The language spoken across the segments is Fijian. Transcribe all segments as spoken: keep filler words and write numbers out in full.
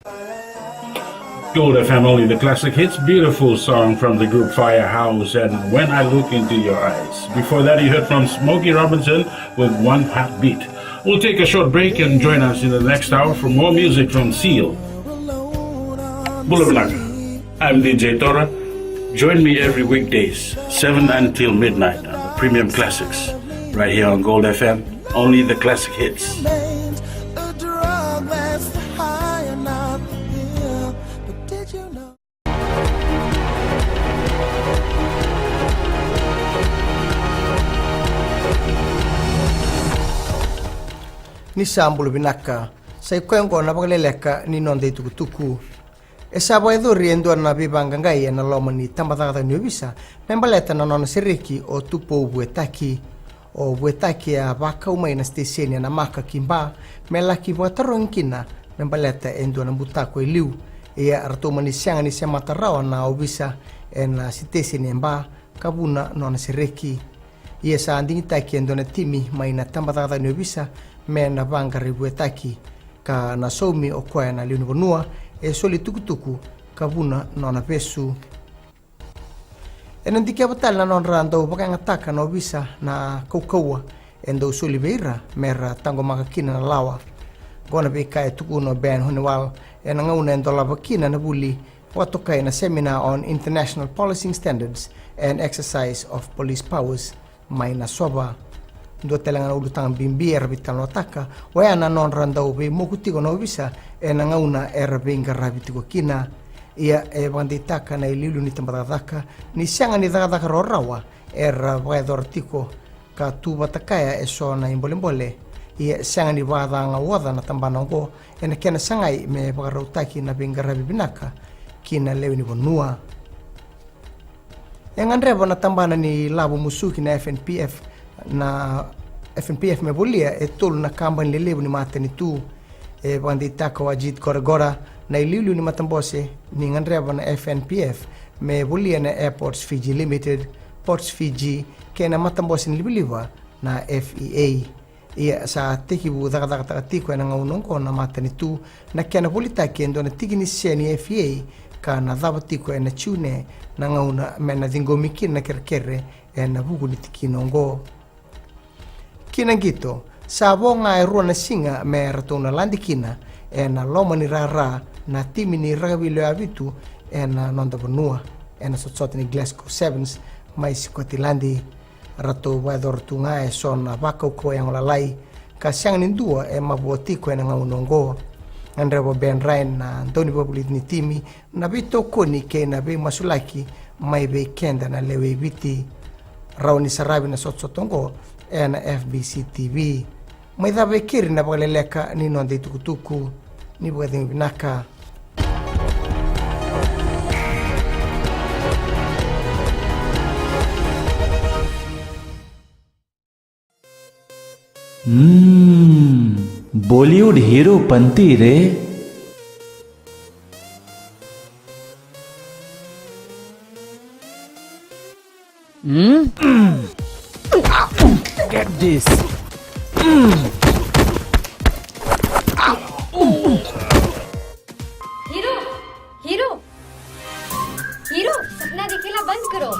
Gold F M, only the classic hits. Beautiful song from the group Firehouse and When I Look Into Your Eyes. Before that, you heard from Smokey Robinson with One Heartbeat. We'll take a short break and join us in the next hour for more music from Seal. Bula vinaka. I'm D J Tora. Join me every weekdays, seven until midnight on the Premium Classics, right here on Gold F M. Only the classic hits. Ni sa bula vinaka. Sa i koya oqo na vakaleleka ni noda itukutuku. E sa vakayacori e dua na veivaqaqai ena loma ni tabacakacaka ni ovisa me baleta na nona sereki o Tupou Vuetaki. O Vuetaki a vakau mai na siteseni ena maka ki Ba me laki vakatarogi kina me baleta e dua na butako e liu. Ia ratou mani sega ni semata rawa na ovisa ena siteseni e Ba ka vuna nona sereki. Ia sa digitaki e dua na timi mai na tabacakacaka ni ovisa me na vaqarai Vuetaki, ka na saumi o koya na lewe ni vanua e soli tukutuku ka vuna nona vesu. Ena dikeva tale na nodra dau vakayagataka na ovisa na kaukauwa e dau soli vei ira me ra taqomaka kina na lawa. Qo na veika e tukuna o Ben Honeywell ena gauna e dolava kina na vuli vakatokai na Seminar on International Policing Standards and Exercise of Police Powers mai Nasova. Dua tale ga na ulutaga bibi era veitalanoataka oya na nodra dau veimoku tiko na ovisa ena gauna era veiqaravi tiko kina. Ia e vakadeitaka na iliuliu ni tabacakacaka ni sega ni cakacaka rawarawa era vakayacora tiko ka tu vata kaya e so na ibolebole. Ia e sega ni vakacagaoca na tabana oqo ena kena sagai me vakarautaki na veiqaravi vinaka ki na lewe ni vanua. E gadreva na tabana ni lavo musuki na F N P F, na F N P F me volia e tolu na kabani lelevu ni matanitu. E vakadeitaka o Ajit Goragora na iliuliu ni matabose ni gadreva na F N P F me volia na Airports Fiji Limited, Ports Fiji kei na matabose ni livaliva na F E A. Ia sa tekivu cakacakataka tiko ena gauna oqo na matanitu na kena volitaki e dua na tiki ni sea ni F E A ka na cava tiko ena June na gauna me na ciqomi kina na kerekere ena vuku ni tikina oqo. Ki na qito, sa vo ga e rua na siga me ratou na lade kina ena loma ni rara na timi ni rakavi lewe vitu ena noda vanua ena sotasota ni Glasgow Sevens mai Sikotiladi. Ratou vakayacora tu ga e so na vakaukauwa yago lalai ka sega ni dua e mavoa tiko ena gauna oqo. Gadreva o Ben Ryan na dauniveivakaliuci ni timi na veitokoni kei na veimasulaki mai vei keda na lewe i Viti. Rawa ni saravi na sotasota oqo ena F B C T V. Mai cava e keri na vakaleleka ni noda itukutuku. Ni vakacegu vinaka. Hmm, Bollywood hero panti re. Hmm? Get this. Hmm. Hero, hero, hero, sapna dekhna band karo.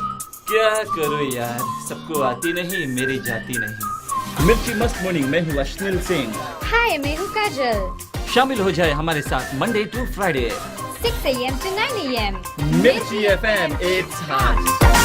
Kya karu yaar, sabko aati nahi, meri jaati nahi. Mirchi Mast Morning, main hu Ashneil Singh. Hi, main hu Kajal. Shamil ho jaye hamare saath Monday to Friday, six a.m. to nine a.m. Mirchi F M, it's hot.